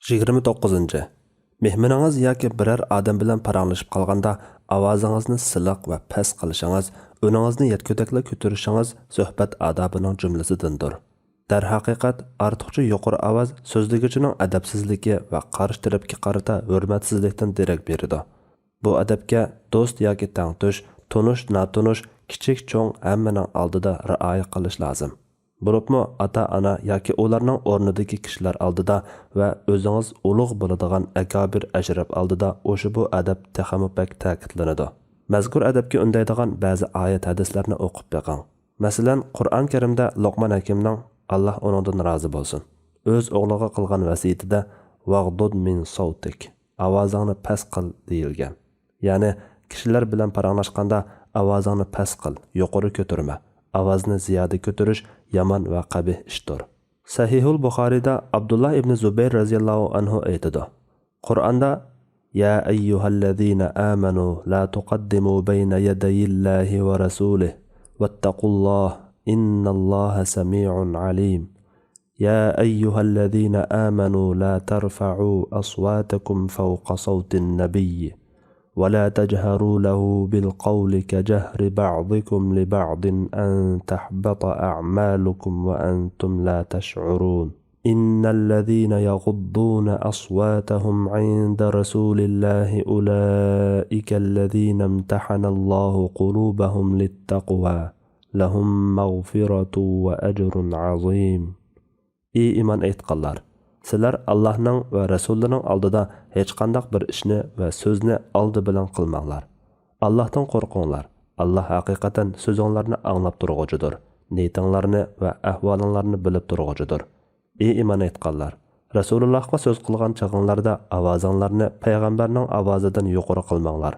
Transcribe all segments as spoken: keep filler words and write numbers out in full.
يىگىرمە توققۇزىنچى. مېھمىنىڭىز ياكى بىرەر ئادەم بىلەن پاراڭلىشىپ قالغاندا ئاۋازىڭىزنى سىلىق ۋە پەس قىلىشىڭىز، ئۈنىڭىزنى يەتكۈدەكلا كۆتۈرۈشىڭىز سۆھبەت ئادابىنىڭ جۈملىسىدىندۇر. دەرھەقىقەت، ئارتۇقچە يۇقىرى ئاۋاز سۆزلىگۈچىنىڭ ئەدەپسىزلىكى ۋە قارشى تەرەپكە قارىتا ھۆرمەتسىزلىكتىن دېرەك بېرىدۇ. بۇ ئەدەپكە دوست ياكى تەڭتۇش، تونۇش-ناتونۇش، كىچىك-چوڭ ھەممىنىڭ ئالدىدا رىئايە قىلىش لازىم. بولۇپمۇ ئاتا-ئانا ياكى ئۇلارنىڭ ئورنىدىكى كىشىلەر ئالدىدا ۋە ئۆزىڭىز ئۇلۇغ بولىدىغان ئەكابىر ئەشراپ ئالدىدا ئوشۇ بۇ ئەدەپ تېخىمۇ بەك تەكىتلىنىدۇ. مەزكۇر ئەدەپكە ئۈندەيدىغان بەزى ئايەت ھەدىسلەرنى ئوقۇپ بېقىڭ. مەسىلەن، قۇرئان كەرىمدە لوقمان ھەكىمنىڭ، ئاللا ئۇنىڭدىن رازى بولسۇن، ئۆز ئوغلىغا قىلغان ۋەسىيىتىدە «ۋاغدۇد مىن سوۋتىك»، ئاۋازىڭنى پەس قىل، دېيىلگەن. يەنى، كىشىلەر بىلەن پاراڭلاشقاندا ئاۋازىڭنى پەس قىل، يۇقىرى كۆتۈرمە. ئاۋازنى زىيادە كۆتۈرۈش يامان ۋە قەبىھ ئىشتۇر. سەھىھۇل بۇخارىيدا ئابدۇللا ئىبنى زۇبەير رەزىياللاھۇ ئەنھۇ ئېيتىدۇ، قۇرئاندا: «يا أيها الذين آمنوا لا تقدموا بين يدي الله ورسوله واتقوا الله إن الله سميع عليم. يا أيها الذين آمنوا لا ترفعوا أصواتكم فوق صوت النبي ولا تجهروا له بالقول كجهر بعضكم لبعض أن تحبط أعمالكم وأنتم لا تشعرون. إن الذين يغضون أصواتهم عند رسول الله أولئك الذين امتحن الله قلوبهم للتقوى لهم مغفرة وأجر عظيم.» ئى ئىمان ئېيتقانلار! سىلەر ئاللاھنىڭ ۋە رەسۇللىرىنىڭ ئالدىدا ھېچقانداق بىر ئىشنى ۋە سۆزنى ئالدى بىلەن قىلماڭلار. ئاللاھتىن قورقۇڭلار. ئاللاھ ھەقىقەتەن سۆزۈڭلارنى ئاڭلاپ تۇرغۇچىدۇر، نىيىتىڭلارنى ۋە ئەھۋالىڭلارنى بىلىپ تۇرغۇچىدۇر. ئى ئىمان ئېيتقانلار! رەسۇلۇللاھقا سۆز قىلغان چېغىڭلاردا ئاۋازىڭلارنى پەيغەمبەرنىڭ ئاۋازىدىن يۇقىرى قىلماڭلار.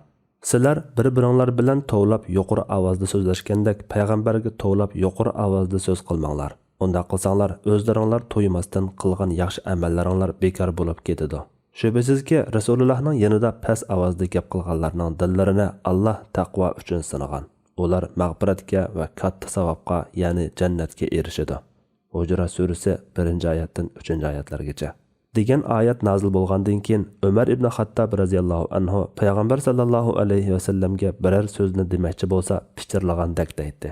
سىلەر بىر-بىرىڭلار بىلەن توۋلاپ يۇقىرى ئاۋازدا سۆزلەشكەندەك، پەيغەمبەرگە توۋلاپ يۇقىرى ئاۋازدا سۆز قىلماڭلار. ئۇنداق قىلساڭلار، ئۆزلىرىڭلار تۇيماستىن قىلغان ياخشى ئەمەللىرىڭلار بىكار بولۇپ كېتىدۇ. شۈبھىسىزكى، رەسۇلۇللاھنىڭ يېنىدا پەس ئاۋازدا گەپ قىلغانلارنىڭ دىللىرىنى ئاللاھ تەقۋا ئۈچۈن سىنىغان. ئۇلار مەغپىرەتكە ۋە كاتتا ساۋابقا، يەنى جەننەتكە ئېرىشىدۇ. ھۇجرا سۈرىسى، بىرىنچى ئايەتتىن ئۈچىنچى ئايەتلەرگىچە. دېگەن ئايەت نازىل بولغاندىن كېيىن، ئۆمەر ئىبنى خاتتاب رەزىياللاھۇ ئەنھۇ پەيغەمبەر ساللاللاھۇ ئەلەيھى ۋەسەللەمگە بىرەر سۆزنى دېمەكچى بولسا، پىچىرلىغاندەك دەيتتى.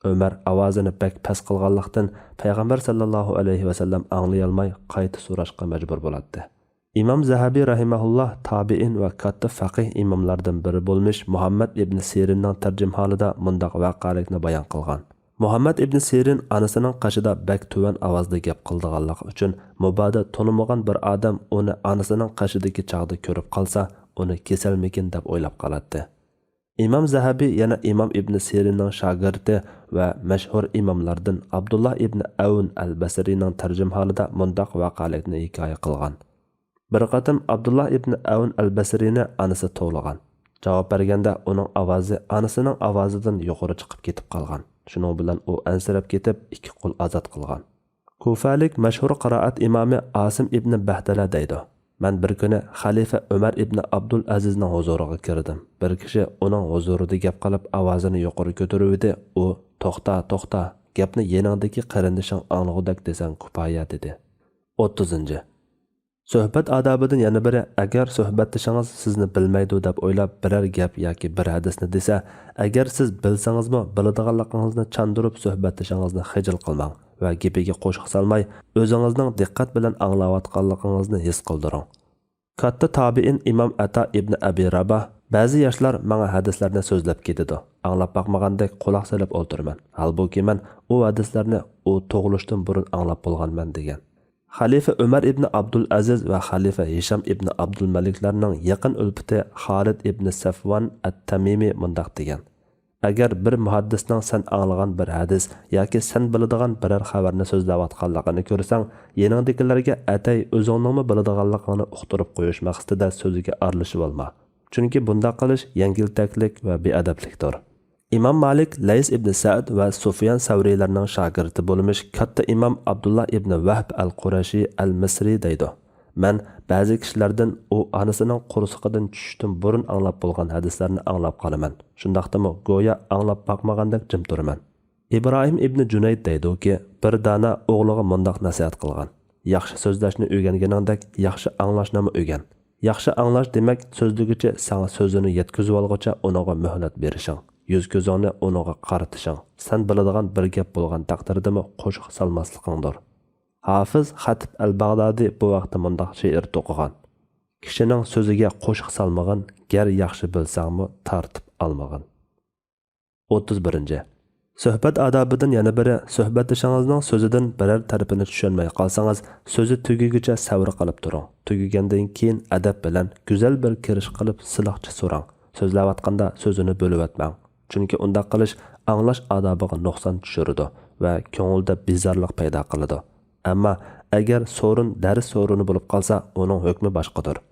ئۆمەر ئاۋازىنى بەك پەس قىلغانلىقتىن، پەيغەمبەر ساللاللاھۇ ئەلەيھى ۋەسەللەم ئاڭلىيالماي، قايتا سوراشقا مەجبۇر بولاتتى. ئىمام زەھەبى رەھىمەھۇللاھ تابىئىن ۋە كاتتا فەقىھ ئىماملاردىن بىرى بولمىش مۇھەممەد ئىبنى سىرىننىڭ تەرجىمىھالىدا مۇنداق ۋەقەلىكنى بايان قىلغان. مۇھەممەد ئىبنى سىرىن ئانىسىنىڭ قېشىدا بەك تۆۋەن ئاۋازدا گەپ قىلىدىغانلىقى ئۈچۈن، مۇبادا تونۇمىغان بىر ئادەم ئۇنى ئانىسىنىڭ قېشىدىكى چاغدا كۆرۈپ قالسا، ئۇنى كېسەلمىكىن دەپ ئويلاپ قالاتتى. ئىمام زەھەبى يەنە ئىمام ئىبنى سىرىننىڭ شاگىرتى ۋە مەشھۇر ئىماملاردىن ئابدۇللا ئىبنى ئەۋن ئەل بەسرىنىڭ تەرجىمىھالىدا مۇنداق ۋەقەلىكنى ھېكايە قىلغان. بىر قېتىم ئابدۇللا ئىبنى ئەۋن ئەل بەسرىنى ئانىسى توۋلىغان. جاۋاب بەرگەندە ئۇنىڭ ئاۋازى ئانىسىنىڭ ئاۋازىدىن يۇقىرى چىقىپ كېتىپ قالغان. شۇنىڭ بىلەن ئۇ ئەنسىرەپ كېتىپ، ئىككى قول ئازاد قىلغان. كۇفەلىك مەشھۇر قىرائەت ئىمامى ئاسىم ئىبنى بەھدەلە دەيدۇ، مەن بىر كۈنى خەلىپە ئۆمەر ئىبنى ئابدۇل ئەزىزنىڭ ھۇزۇرىغا كىردىم. بىر كىشى ئۇنىڭ ھۇزۇرىدا گەپ قىلىپ، ئاۋازىنى يۇقىرى كۆتۈرۈۋىدى. ئۇ، توختا، توختا، گەپنى يېنىڭدىكى قېرىندىشىڭ ئاڭلىغۇدەك دېسەڭ كۇپايە، دېدى. ئوتتۇزىنچى. سۆھبەت ئادابىدىن يەنە بىرى، ئەگەر سۆھبەتدىشىڭىز سىزنى بىلمەيدۇ دەپ ئويلاپ، بىرەر گەپ ياكى بىر ھەدىسنى دېسە، ئەگەر سىز بىلسىڭىزمۇ، بىلىدىغانلىقىڭىزنى چاندۇرۇپ سۆھبەتدىشىڭىزنى خىجىل قىلماڭ ۋە گېپىگە قوشۇق سالماي، ئۆزىڭىزنىڭ دىققەت بىلەن ئاڭلاۋاتقانلىقىڭىزنى ھېس قىلدۇرۇڭ. كاتتا تابىئىن ئىمام ئەتا ئىبنى ئەبى راباھ، بەزى ياشلار ماڭا ھەدىسلەرنى سۆزلەپ كېتىدۇ، ئاڭلاپ باقمىغاندەك قۇلاق سېلىپ ئولتۇرىمەن، ھالبۇكى مەن ئۇ ھەدىسلەرنى ئۇ تۇغۇلۇشتىن بۇرۇن ئاڭلاپ بولغانمەن، دېگەن. خەلىپە ئۆمەر ئىبنى ئابدۇلئەزىز ۋە خەلىپە ھىشام ئىبنى ئابدۇلمەلىكلەرنىڭ يېقىن ئۈلپىتى خالىد ئىبنى سەفۋان ئەت تەمىمى مۇنداق دېگەن: ئەگەر بىر مۇھەددىسنىڭ سەن ئاڭلىغان بىر ھەدىس ياكى سەن بىلىدىغان بىرەر خەۋەرنى سۆزلەۋاتقانلىقىنى كۆرسەڭ، يېنىڭدىكىلەرگە ئەتەي ئۆزۈڭنىڭمۇ بىلىدىغانلىقىڭنى ئۇقتۇرۇپ قويۇش مەقسىتىدە سۆزىگە ئارىلىشىۋالما. چۈنكى بۇنداق قىلىش يەڭگىلتەكلىك ۋە بىئەدەپلىكتۇر. ئىمام مالىك لەيس ئىبنى سەئد ۋە سۇفيان سەۋرىيلەرنىڭ شاگىرتى بولمىش كاتتا ئىمام ئابدۇللا ئىبنى ۋەھب ئەل قۇرەشى ئەل مىسرى دەيدۇ، مەن بەزى كىشىلەردىن ئۇ ئانىسىنىڭ قورسىقىدىن چۈشۈشتىن بۇرۇن ئاڭلاپ بولغان ھەدىسلەرنى ئاڭلاپ قالىمەن. شۇنداقتىمۇ گويا ئاڭلاپ باقمىغاندەك جىم تۇرىمەن. ئىبراھىم ئىبنى جۇنەيد دەيدۇكى، بىر دانا ئوغلىغا مۇنداق نەسىھەت قىلغان: ياخشى سۆزلەشنى ئۆگەنگىنىڭدەك ياخشى ئاڭلاشنىمۇ ئۆگەن. ياخشى ئاڭلاش دېمەك، سۆزلىگۈچى ساڭا سۆزىنى يەتكۈزۈۋالغۇچە ئۇنىڭغا مۆھلەت بېرىشىڭ، يۈز-كۆزۈڭنى ئۇنىڭغا قارىتىشىڭ، سەن بىلىدىغان بىر گەپ بولغان تەقدىردىمۇ قوشۇق سالماسلىقىڭدۇر. ھافىز خەتىب ئەل باغدادى بۇ ھەقتە مۇنداق شېئىر توقۇغان: «كىشىنىڭ سۆزىگە قوشۇق سالمىغىن، گەر ياخشى بىلسەڭمۇ تارتىپ ئالمىغىن.» ئوتتۇز بىرىنچى. سۆھبەت ئادابىدىن يەنە بىرى، سۆھبەتدىشىڭىزنىڭ سۆزىدىن بىرەر تەرىپىنى چۈشەنمەي قالسىڭىز، سۆزى تۈگىگۈچە سەۋر قىلىپ تۇرۇڭ. تۈگىگەندىن كېيىن ئەدەپ بىلەن گۈزەل بىر كىرىش قىلىپ سىلىقچە سوراڭ. سۆزلەۋاتقاندا سۆزىنى بۆلۈۋەتمەڭ. چۈنكى ئۇنداق قىلىش ئاڭلاش ئادابىغا نۇقسان چۈشۈرىدۇ ۋە كۆڭۈلدە بىزارلىق پەيدا قىلىدۇ. ئەمما ئەگەر سورۇن دەرس سورۇنى بولۇپ قالسا، ئۇنىڭ ھۆكمى باشقىدۇر.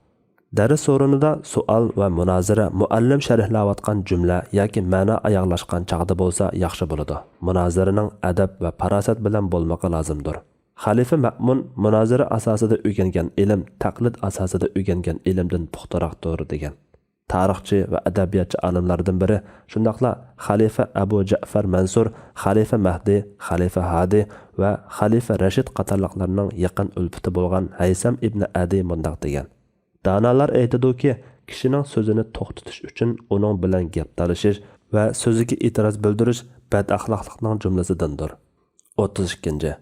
دەرس سورۇنىدا سوئال ۋە مۇنازىرە مۇئەللىم شەرھلەۋاتقان جۈملە ياكى مەنا ئاياغلاشقان چاغدا بولسا ياخشى بولىدۇ. مۇنازىرىنىڭ ئەدەپ ۋە پاراسەت بىلەن بولمىقى لازىمدۇر. خەلىپە مەئمۇن مۇنازىرە ئاساسىدا ئۆگەنگەن ئىلىم تەقلىد ئاساسىدا ئۆگەنگەن ئىلىمدىن پۇختىراقتۇر، دېگەن. تارىخچى ۋە ئەدەبىياتچى ئالىملاردىن بىرى، شۇنداقلا خەلىپە ئەبۇ جەئفەر مەنسۇر، خەلىپە مەھدى، خەلىپە ھادى ۋە خەلىپە رەشىد قاتارلىقلارنىڭ يېقىن ئۈلپىتى بولغان ھەيسەم ئىبنى ئەدى مۇنداق دېگەن: «دانالار ئېيتىدۇكى، كىشىنىڭ سۆزىنى توختىتىش ئۈچۈن ئۇنىڭ بىلەن گەپ تالىشىش ۋە سۆزىگە ئېتىراز بىلدۈرۈش بەدئەخلاقلىقنىڭ جۈملىسىدىندۇر.» ئوتتۇز ئىككىنچى.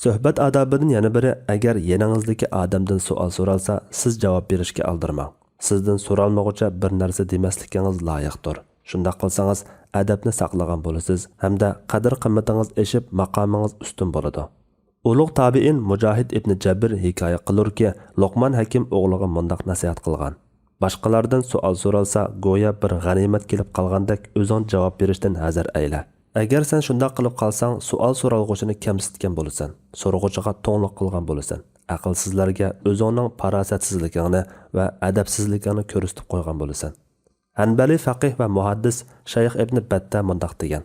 سۆھبەت ئادابىدىن يەنە بىرى، ئەگەر يېنىڭىزدىكى ئادەمدىن سوئال سورالسا، سىز جاۋاب بېرىشكە ئالدىرىماڭ. سىزدىن سورالمىغۇچە بىر نەرسە دېمەسلىكىڭىز لايىقتۇر. شۇنداق قىلسىڭىز، ئەدەپنى ساقلىغان بولىسىز ھەمدە قەدىر-قىممىتىڭىز ئېشىپ، ماقامىڭىز ئۈستۈن بولىدۇ. ئۇلۇغ تابىئىن مۇجاھىد ئىبنى جەبىر ھېكايە قىلۇركى، لوقمان ھەكىم ئوغلىغا مۇنداق نەسىھەت قىلغان: «باشقىلاردىن سوئال سورالسا، گويا بىر غەنىيمەت كېلىپ قالغاندەك ئۆزۈڭ جاۋاب بېرىشتىن ھەزەر ئەيلە. ئەگەر سەن شۇنداق قىلىپ قالساڭ، سوئال سورالغۇچىنى كەمسىتكەن بولىسەن، سورىغۇچىغا توڭلۇق قىلغان بولىسەن، ئەقىلسىزلەرگە ئۆزۈڭنىڭ پاراسەتسىزلىكىڭنى ۋە ئەدەپسىزلىكىڭنى كۆرسىتىپ قويغان بولىسەن.» ھەنبەلى فەقىھ ۋە مۇھەددىس شەيخ ئىبنى بەتتە مۇنداق دېگەن: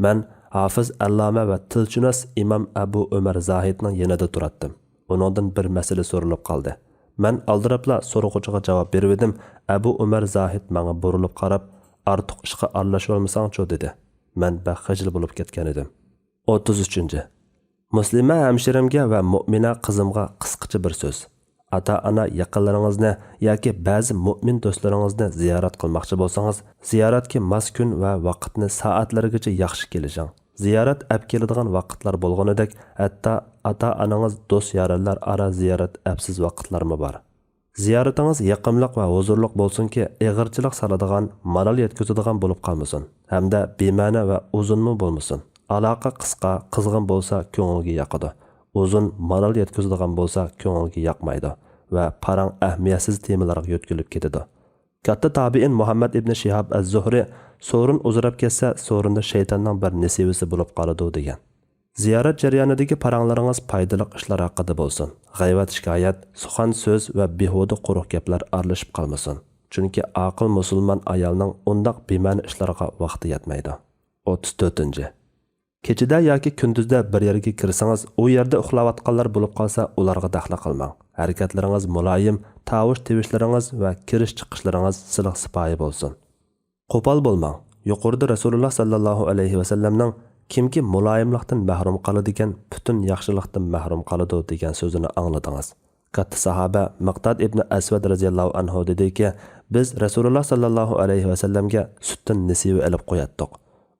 «مەن ھافىز ئەللامە ۋە تىلشۇناس ئىمام ئەبۇ ئۆمەر زاھىدنىڭ يېنىدا تۇراتتىم. ئۇنىڭدىن بىر مەسىلە سورىلىپ قالدى. مەن ئالدىراپلا سورىغۇچىغا جاۋاب بېرىۋىدىم، ئەبۇ ئۆمەر زاھىد ماڭا بۇرۇلۇپ قاراپ، ئارتۇق ئىشقا ئارىلىشىۋالمىساڭچۇ؟» دېدى. مەن بەك خىجىل بولۇپ كەتكەنىدىم. ئوتتۇز ئۈچىنچى. مۇسلىمە ھەمشىرەمگە ۋە مۇئمىنە قىزىمغا قىسقىچە بىر سۆز. ئاتا-ئانا، يېقىنلىرىڭىزنى ياكى بەزى مۇئمىن دوستلىرىڭىزنى زىيارەت قىلماقچى بولسىڭىز، زىيارەتكە ماس كۈن ۋە ۋاقىتنى سائەتلەرگىچە ياخشى كېلىشىڭ. زىيارەت ئەپ كېلىدىغان ۋاقىتلار بولغىنىدەك، ھەتتا ئاتا-ئانىڭىز، دوست-يارەنلەر ئارا زىيارەت ئەپسىز ۋاقىتلارمۇ بار. زىيارىتىڭىز يېقىملىق ۋە ھۇزۇرلۇق بولسۇنكى، ئېغىرچىلىق سالىدىغان، مالال يەتكۈزىدىغان بولۇپ قالمىسۇن ھەمدە بىمەنە ۋە ئۇزۇنمۇ بولمىسۇن. ئالاقە قىسقا، قىزغىن بولسا كۆڭۈلگە ياقىدۇ. ئۇزۇن، مالال يەتكۈزىدىغان بولسا كۆڭۈلگە ياقمايدۇ ۋە پاراڭ ئەھمىيەتسىز تېمىلارغا يۆتكىلىپ كېتىدۇ. كاتتا تابىئىن مۇھەممەد ئىبنى شىھاب ئەز-زۇھرى: «سورۇن ئۇزىراپ كەتسە، سورۇندا شەيتاننىڭ بىر نېسىۋىسى بولۇپ قالىدۇ» دېگەن. زىيارەت جەريانىدىكى پاراڭلىرىڭىز پايدىلىق ئىشلار ھەققىدە بولسۇن. غەيۋەت-شىكايەت، سۇخان سۆز ۋە بىھۇدە قۇرۇق گەپلەر ئارىلىشىپ قالمىسۇن. چۈنكى ئاقىل مۇسۇلمان ئايالنىڭ ئۇنداق بىمەنە ئىشلارغا ۋاقتى يەتمەيدۇ. ئوتتۇز تۆتىنچى. كېچىدە ياكى كۈندۈزدە بىر يەرگە كىرسىڭىز، ئۇ يەردە ئۇخلاۋاتقانلار بولۇپ قالسا، ئۇلارغا دەخلى قىلماڭ. ھەرىكەتلىرىڭىز مۇلايىم، تاۋۇش-تىۋىشلىرىڭىز ۋە كىرىش-چىقىشلىرىڭىز سىلىق-سىپايى بولسۇن. قوپال بولماڭ. يۇقىرىدا رەسۇلۇللا ساللاللاھۇ ئەلەيھى ۋەسەللەمنىڭ «كىمكى مۇلايىملىقتىن مەھرۇم قالىدىكەن، پۈتۈن ياخشىلىقتىن مەھرۇم قالىدۇ» دېگەن سۆزىنى ئاڭلىدىڭىز. كاتتا ساھابە مىقداد ئىبنى ئەسۋەد رەزىياللاھۇ ئەنھۇ دېدىكى، بىز رەسۇلۇللا ساللاللاھۇ ئەلەيھى ۋەسەللەمگە سۈتتىن نېسىۋە ئېلىپ قوياتتۇق.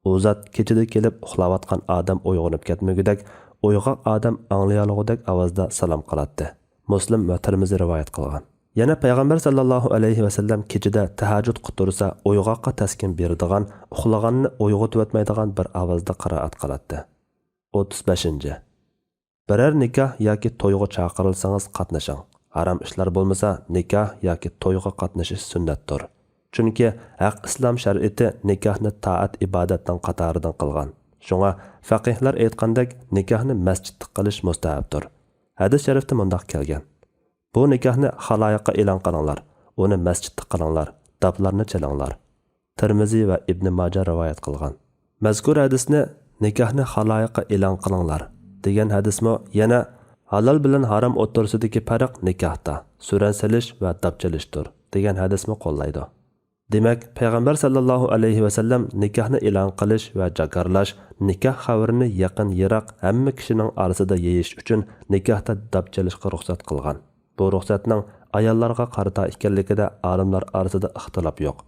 ئۇ زات كېچىدە كېلىپ ئۇخلاۋاتقان ئادەم ئويغىنىپ كەتمىگۈدەك، ئويغاق ئادەم ئاڭلىيالىغۇدەك ئاۋازدا سالام قىلاتتى. مۇسلىم ۋە تىرمىزى رىۋايەت قىلغان. يەنە پەيغەمبەر ساللاللاھۇ ئەلەيھى ۋەسەللەم كېچىدە تەھەججۇدقا تۇرسا، ئويغاققا تەسكىن بېرىدىغان، ئۇخلىغاننى ئويغىتىۋەتمەيدىغان بىر ئاۋازدا قىرائەت قىلاتتى. ئوتتۇز بەشىنچى. بىرەر نىكاھ ياكى تويغا چاقىرىلسىڭىز قاتنىشىڭ. ھارام ئىشلار بولمىسا، نىكاھ ياكى تويغا قاتنىشىش سۈننەتتۇر. چۈنكى ھەق ئىسلام شەرىئىتى نىكاھنى تائەت-ئىبادەتنىڭ قاتارىدىن قىلغان. شۇڭا فەقىھلەر ئېيتقاندەك، نىكاھنى مەسچىتتە قىلىش مۇستەھەبتۇر. ھەدىس شەرىفتە مۇنداق كەلگەن: «بۇ نىكاھنى خالايىققا ئېلان قىلىڭلار، ئۇنى مەسچىتتە قىلىڭلار، داپلارنى چېلىڭلار.» تىرمىزى ۋە ئىبنى ماجا رىۋايەت قىلغان. مەزكۇر ھەدىسنى «نىكاھنى خالايىققا ئېلان قىلىڭلار» دېگەن ھەدىسمۇ يەنە «ھالال بىلەن ھارام ئوتتۇرىسىدىكى پەرق نىكاھتا، سۈرەن سېلىش ۋە داپ چېلىشتۇر» دېگەن ھەدىسمۇ قوللايدۇ. دېمەك، پەيغەمبەر ساللاللاھۇ ئەلەيھى ۋەسەللەم نىكاھنى ئېلان قىلىش ۋە جاكارلاش، نىكاھ خەۋىرىنى يېقىن-يىراق ھەممە كىشىنىڭ ئارىسىدا يېيىش ئۈچۈن نىكاھتا داپ چېلىشقا رۇخسەت قىلغان. بۇ رۇخسەتنىڭ ئاياللارغا قارىتا ئىكەنلىكىدە ئالىملار ئارىسىدا ئىختىلاپ يوق.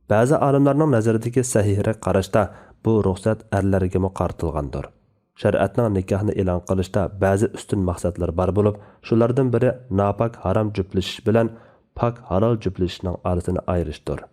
بەزى ئالىملارنىڭ نەزىرىدىكى سەھىھرەك قاراشتا بۇ رۇخسەت ئەرلەرگىمۇ قارىتىلغاندۇر. شەرىئەتنىڭ نىكاھنى ئېلان قىلىشتا بەزى ئۈستۈن مەقسەتلىرى بار بولۇپ، شۇلاردىن بىرى ناپاك ھارام جۈپلىشىش بىلەن پاك ھالال جۈپلىشىشنىڭ ئارىسىنى ئايرىشتۇر.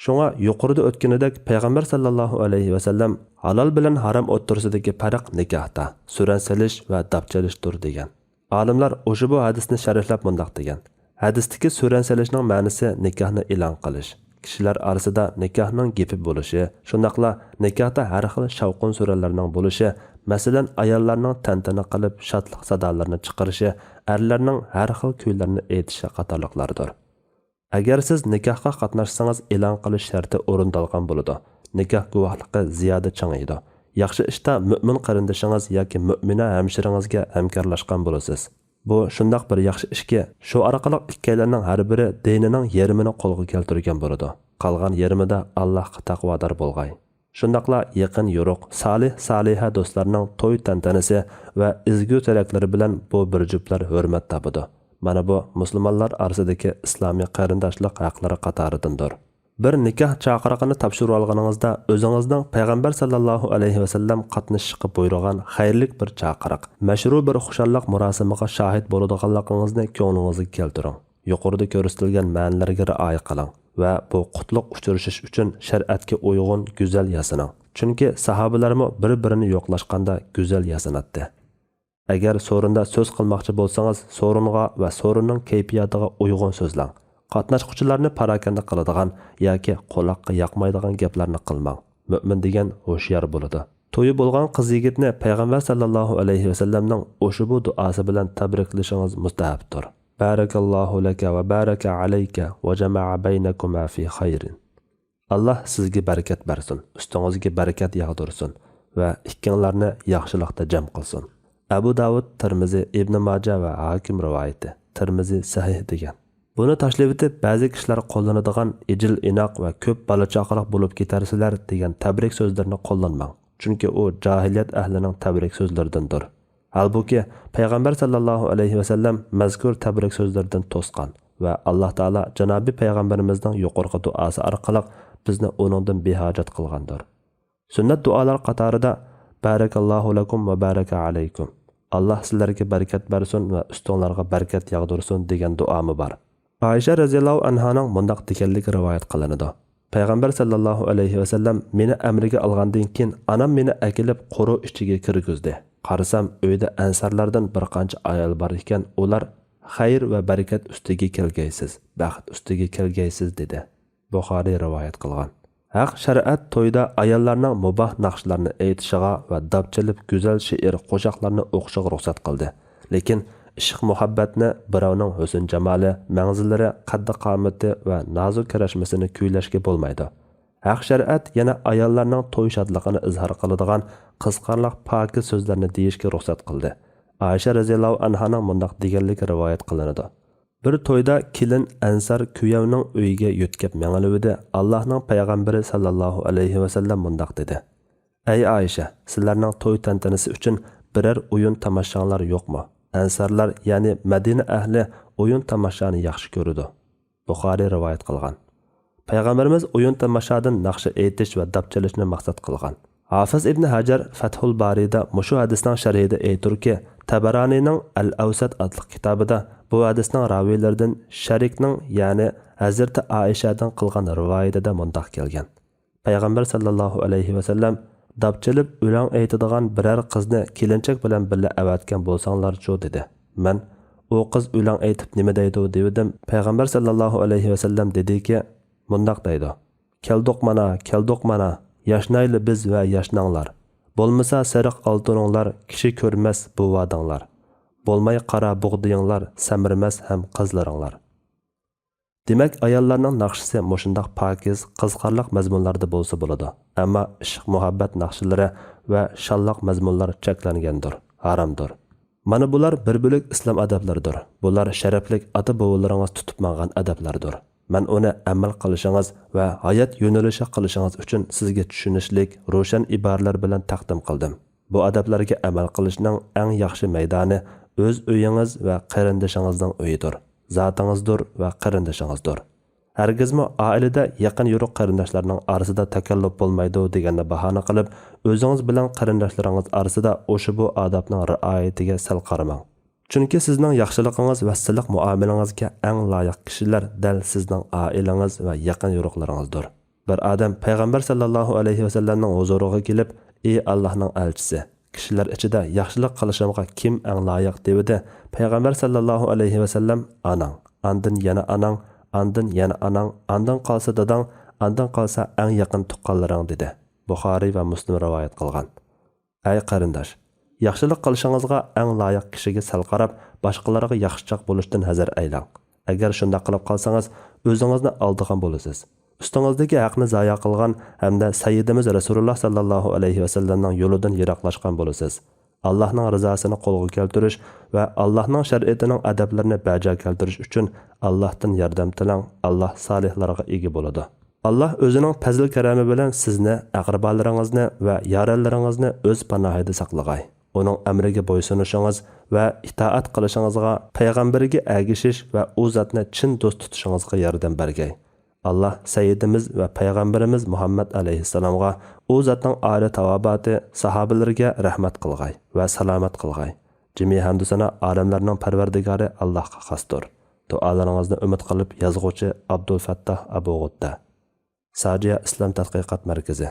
شۇڭا يۇقىرىدا ئۆتكىنىدەك پەيغەمبەر ساللاللاھۇ ئەلەيھى ۋەسەللەم ھالال بىلەن ھارام ئوتتۇرىسىدىكى پەرق نىكاھتا، سۈرەن سېلىش ۋە داپ چېلىشتۇر دېگەن. ئالىملار ئۇشبۇ ھەدىسنى شەرھلەپ مۇنداق دېگەن: ھەدىستىكى سۈرەن سېلىشنىڭ مەنىسى نىكاھنى ئېلان قىلىش، كىشىلەر ئارىسىدا نىكاھنىڭ گېپى بولۇشى، شۇنداقلا نىكاھتا ھەر خىل شاۋقۇن-سۈرەنلەرنىڭ بولۇشى، مەسىلەن، ئاياللارنىڭ تەنتەنە قىلىپ شادلىق سادالىرىنى چىقىرىشى، ئەرلەرنىڭ ھەر خىل كۈيلەرنى ئېيتىشى قاتارلىقلاردۇر. ئەگەر سىز نىكاھقا قاتناشسىڭىز، ئېلان قىلىش شەرتى ئورۇندالغان بولىدۇ. نىكاھ گۇۋاھلىقى زىيادە چىڭىيدۇ. ياخشى ئىشتا مۆمىن قېرىندىشىڭىز ياكى مۆمىنە ھەمشىرىڭىزگە ھەمكارلاشقان بولىسىز. بۇ شۇنداق بىر ياخشى ئىشكى، شۇ ئارقىلىق ئىككىيلەننىڭ ھەر بىرى دىنىنىڭ يېرىمىنى قولغا كەلتۈرگەن بولىدۇ. قالغان يېرىمىدا ئاللاھقا تەقۋادار بولغاي. شۇنداقلا يېقىن يورۇق، سالىھ سالىھە دوستلارنىڭ توي تەنتەنىسى ۋە ئىزگۈ تىلەكلىرى بىلەن بۇ بىر جۈپلەر ھۆرمەت تاپىدۇ. مانا بۇ مۇسۇلمانلار ئارىسىدىكى ئىسلامىي قېرىنداشلىق ھەقلىرى قاتارىدىندۇر. بىر نىكاھ چاقىرىقىنى تاپشۇرۇۋالغىنىڭىزدا ئۆزىڭىزنىڭ پەيغەمبەر ساللاللاھۇ ئەلەيھى ۋەسەللەم قاتنىشىشقا بۇيرۇغان خەيرلىك بىر چاقىرىق، مەشرۇ بىر خۇشاللىق مۇراسىمىغا شاھىت بولىدىغانلىقىڭىزنى كۆڭلىڭىزگە كەلتۈرۈڭ. يۇقىرىدا كۆرسىتىلگەن مەنىلەرگە رىئايە قىلىڭ ۋە بۇ قۇتلۇق ئۇچرىشىش ئۈچۈن شەرىئەتكە ئۇيغۇن گۈزەل ياسىنىڭ. چۈنكى ساھابىلەرمۇ بىر-بىرىنى يوقلاشقاندا گۈزەل ياسىناتتى. ئەگەر سورۇندا سۆز قىلماقچى بولسىڭىز، سورۇنغا ۋە سورۇننىڭ كەيپىياتىغا ئۇيغۇن سۆزلەڭ. قاتناشقۇچىلارنى پاراكەندە قىلىدىغان ياكى قۇلاققا ياقمايدىغان گەپلەرنى قىلماڭ. مۆمىن دېگەن ھوشيار بولىدۇ. تويى بولغان قىز-يىگىتنى پەيغەمبەر ساللاللاھۇ ئەلەيھى ۋەسەللەمنىڭ ئۇشبۇ دۇئاسى بىلەن تەبرىكلىشىڭىز مۇستەھەپتۇر. بارەكاللاھۇ لەكە ۋە بارەكە ئەلەيكە ۋە جەمەئە بەينەكۇما فى خەيرىن. ئاللاھ سىزگە بەرىكەت بەرسۇن، ئۈستىڭىزگە بەرىكەت ياغدۇرسۇن ۋە ئىككىڭلارنى ياخشىلىقتا جەم قىلسۇن. ئەبۇ داۋۇد، تىرمىزى، ئىبنى ماجە ۋە ھاكىم رىۋايىتى. تىرمىزى سەھىھ دېگەن. بۇنى تاشلىۋېتىپ، بەزى كىشىلەر قوللىنىدىغان ئىجىل ئىناق ۋە كۆپ بالا-چاقىلىق بولۇپ كېتەرسىلەر دېگەن تەبرىك سۆزلىرىنى قوللانماڭ، چۈنكى ئۇ جاھىلىيەت ئەھلىنىڭ تەبرىك سۆزلىرىدىندۇر. ھالبۇكى، پەيغەمبەر ساللاللاھۇ ئەلەيھى ۋەسەللەم مەزكۇر تەبرىك سۆزلىرىدىن توسقان ۋە ئاللاھ تائالا جانابىي پەيغەمبىرىمىزنىڭ يۇقىرىقى دۇئاسى ئارقىلىق بىزنى ئۇنىڭدىن بىھاجەت قىلغاندۇر. سۈننەت دۇئالار قاتارىدا بارەكاللاھۇ لەكۇم ۋە بارەكە ئەلەيكۇم، ئاللاھ سىلەرگە بەرىكەت بەرسۇن ۋە ئۈستۈڭلارغا بەرىكەت ياغدۇرسۇن دېگەن دۇئامۇ بار. ئائىشە رەزىياللاھۇ ئەنھانىڭ مۇنداق دېگەنلىكى رىۋايەت قىلىنىدۇ. پەيغەمبەر ساللاللاھۇ ئەلەيھى ۋەسەللەم مېنى ئەمرىگە ئالغاندىن كېيىن، ئانام مېنى ئەكېلىپ قورۇ ئىچىگە كىرگۈزدى. قارىسام، ئۆيدە ئەنسارلاردىن بىر قانچە ئايال بار ئىكەن، ئۇلار خەير ۋە بەرىكەت ئۈستىگە كەلگەيسىز، بەخت ئۈستىگە كەلگەيسىز، دېدى. بۇخارىي رىۋايەت قىلغان. ھەق شەرىئەت تويدا ئاياللارنىڭ مۇباھ ناخشىلارنى ئېيتىشىغا ۋە داپ چېلىپ گۈزەل شېئىر، قوشاقلارنى ئوقۇشىغا رۇخسەت قىلدى. لېكىن ئىشق-مۇھەببەتنى بىراۋنىڭ ھۆسن-جامالى، مەڭزىلىرى، قەددى-قامىتى ۋە نازۇك كىرىشمىسىنى كۈيلەشكە بولمايدۇ. ھەق شەرىئەت يەنە ئاياللارنىڭ توي شادلىقىنى ئىزھار قىلىدىغان قىزىقارلىق پاكىز سۆزلەرنى دېيىشكە رۇخسەت قىلدى. ئائىشە رەزىياللاھۇ ئەنھانىڭ مۇنداق دېگەنلىكى رىۋايەت قىلىنىدۇ. بىر تويدا كېلىن ئەنسار كۈيەۋنىڭ ئۆيىگە يۆتكەپ مېڭىلىۋىدى، ئاللاھنىڭ پەيغەمبىرى ساللاللاھۇ ئەلەيھى ۋەسەللەم مۇنداق دېدى: ئەي ئائىشە، سىلەرنىڭ توي تەنتەنىسى ئۈچۈن بىرەر ئويۇن تاماشاڭلار يوقمۇ؟ ئەنسارلار، يەنى مەدىنە ئەھلى ئويۇن تاماشانى ياخشى كۆرىدۇ. بۇخارىي رىۋايەت قىلغان. پەيغەمبىرىمىز ئويۇن تاماشادىن ناخشا ئېيتىش ۋە داپ چېلىشنى مەقسەت قىلغان. ھافىز ئىبن ھەجەر فەتھۇل بارىدا مۇشۇ ھەدىسنىڭ شەرھىدە ئېيتۇركى، تەبەرانىنىڭ ئەل ئەۋسەت ئاتلىق كىتابىدا بۇ ھەدىسنىڭ راۋىيلىرىدىن شەرىكنىڭ، يەنى ھەزرىتى ئائىشەدىن قىلغان رىۋايىتىدە مۇنداق كەلگەن: پەيغەمبەر ساللاللاھۇ ئەلەيھى ۋەسەللەم داپ چېلىپ ئۆلەڭ ئېيتىدىغان بىرەر قىزنى كېلىنچەك بىلەن بىللە ئەۋەتكەن بولساڭلارچۇ، دېدى. مەن، ئۇ قىز ئۆلەڭ ئېيتىپ نېمە دەيدۇ، دېۋىدىم. پەيغەمبەر ساللاللاھۇ ئەلەيھى ۋەسەللەم دېدىكى، مۇنداق دەيدۇ: كەلدۇق مانا، كەلدۇق مانا، ياشنايلى بىز ۋە ياشناڭلار. بولمىسا سېرىق ئالتۇنۇڭلار، كىشى كۆرمەس بۇ ۋادىڭلار. بولماي قارا بۇغدىيىڭلار، سەمرىمەس ھەم قىزلىرىڭلار. دېمەك، ئاياللارنىڭ ناخشىسى مۇشۇنداق پاكىز، قىزىقارلىق مەزمۇنلاردا بولسا بولىدۇ، ئەمما ئىشق-مۇھەببەت ناخشىلىرى ۋە شانلىق مەزمۇنلار چەكلەنگەندۇر، ھارامدۇر. مانا بۇلار بىر بۆلەك ئىسلام ئەدەپلىرىدۇر. بۇلار شەرەپلىك ئاتا-بوۋىلىرىڭىز تۇتۇپ ماڭغان ئەدەپلەردۇر. مەن ئۇنى ئەمەل قىلىشىڭىز ۋە ھايات يۆنىلىشى قىلىشىڭىز ئۈچۈن سىزگە چۈشىنىشلىك، روشەن ئىبارىلەر بىلەن تەقدىم قىلدىم. بۇ ئادەپلەرگە ئەمەل قىلىشنىڭ ئەڭ ياخشى مەيدانى ئۆز ئۆيىڭىز ۋە قېرىندىشىڭىزنىڭ ئۆيىدۇر، زاتىڭىزدۇر ۋە قېرىندىشىڭىزدۇر. ھەرگىزمۇ ئائىلىدە يېقىن يورۇق قېرىنداشلارنىڭ ئارىسىدا تاكاللۇپ بولمايدۇ دېگەننى باھانە قىلىپ، ئۆزىڭىز بىلەن قېرىنداشلىرىڭىز ئارىسىدا ئۇشبۇ ئادەپنىڭ رىئايىتىگە سەل قارىماڭ. چۈنكى سىزنىڭ ياخشىلىقىڭىز ۋە سىلىق مۇئامىلىڭىزگە ئەڭ لايىق كىشىلەر دەل سىزنىڭ ئائىلىڭىز ۋە يېقىن يورۇقلىرىڭىزدۇر. بىر ئادەم پەيغەمبەر ساللاللاھۇ ئەلەيھى ۋەسەللەمنىڭ ھۇزۇرىغا كېلىپ، ئى ئاللاھنىڭ ئەلچىسى، كىشىلەر ئىچىدە ياخشىلىق قىلىشىمغا كىم ئەڭ لايىق؟ دېۋىدى. پەيغەمبەر ساللاللاھۇ ئەلەيھى ۋەسەللەم، ئاناڭ، ئاندىن يەنە ئاناڭ، ئاندىن يەنە ئاناڭ، ئاندىن قالسا داداڭ، ئاندىن قالسا ئەڭ يېقىن تۇغقانلىرىڭ، دېدى. بۇخارىي ۋە مۇسلىم رىۋايەت قىلغان. ئەي قېرىنداش، ياخشىلىق قىلىشىڭىزغا ئەڭ لايىق كىشىگە سەل قاراپ، باشقىلارغا ياخشىچاق بولۇشتىن ھەزەر ئەيلەڭ. ئەگەر شۇنداق قىلىپ قالسىڭىز، ئۆزىڭىزنى ئالدىغان بولىسىز. ئۈستىڭىزدىكى ھەقنى زايا قىلغان ھەمدە سەييىدىمىز رەسۇلۇللا ساللاللاھۇ ئەلەيھى ۋەسەللەمنىڭ يولىدىن يىراقلاشقان بولىسىز. ئاللاھنىڭ رىزاسىنى قولغا كەلتۈرۈش ۋە ئاللاھنىڭ شەرىئىتىنىڭ ئەدەپلىرىنى بەجا كەلتۈرۈش ئۈچۈن ئاللاھتىن ياردەم تىلەڭ، ئاللاھ سالىھلارغا ئىگە بولىدۇ. ئاللاھ ئۆزىنىڭ پەزىل-كەرەمى بىلەن سىزنى، ئەقرىبالىرىڭىزنى ۋە يارەنلىرىڭىزنى ئۆز پاناھىدا ساقلىغاي. ئۇنىڭ ئەمرىگە بويسۇنۇشىڭىز ۋە ئىتائەت قىلىشىڭىزغا، پەيغەمبىرىگە ئەگىشىش ۋە ئۇ زاتنى چىن دوست تۇتۇشىڭىزغا ياردەم بەرگەي. ئاللاھ سەييىدىمىز ۋە پەيغەمبىرىمىز مۇھەممەد ئەلەيھىسسالامغا، ئۇ زاتنىڭ ئائىلە تاۋابىئاتى، ساھابىلىرىگە رەھمەت قىلغاي ۋە سالامەت قىلغاي. جىمى ھەمدۇسانا ئالەملەرنىڭ پەرۋەردىگارى ئاللاھقا خاستۇر. دۇئالىرىڭىزنى ئۈمىد قىلىپ، يازغۇچى ئابدۇلفەتتاھ ئەبۇ غۇتتە. ساجىيا ئىسلام تەتقىقات مەركىزى.